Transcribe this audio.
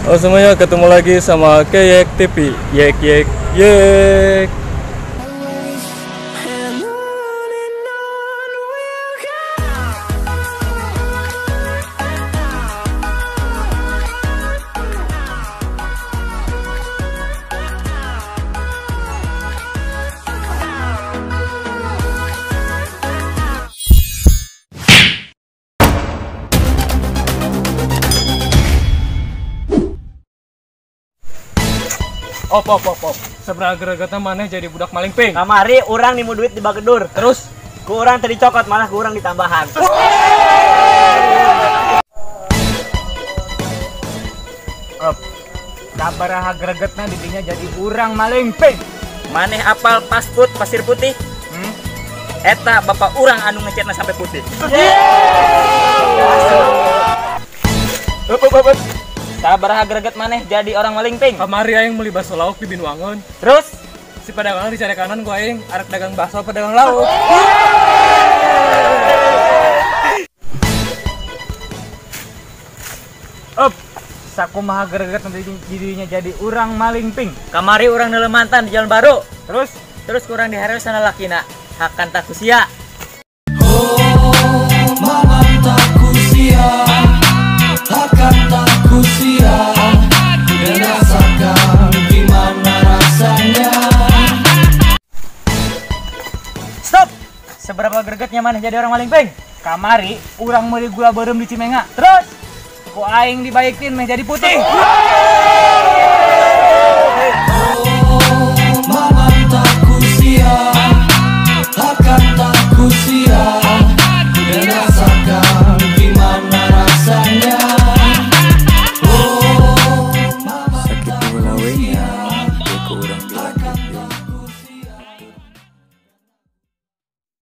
Halo semuanya, ketemu lagi sama Keyek TV. Yek yek yek. Op op op op. Seberapa gregetna maneh jadi budak maling ping. Kamari urang nimu duit di bagedur. Terus ku urang tadi cokot malah ku urang ditambahan. Op. Sabaraha gregetna didinya jadi urang maling ping. Maneh apal pasput pasir putih? Eta bapak urang anu ngecetna sampai putih. Op op op. Sabaraha greget maneh jadi orang maling ping. Kamari aing meuli bakso lauk di Binuangeun. Terus si pedagang dicari kanan ku aing arek dagang bakso pedagang lauk. Up, sakumaha greget dirinya jadi urang maling ping. Kamari urang neuleuh mantan di jalan baru. Terus terus kurang dihareup sana lakina. Hakan takusia. Oh, malam takusia. Hakan takusia. Dan rasakan gimana rasanya. Stop. Seberapa gregetnya maneh jadi orang maling ping? Kamari urang meuli gula beureum di Cimenga. Terus ku aing dibaikin meh jadi putih. Oh, malam takusia. Hakan takusia.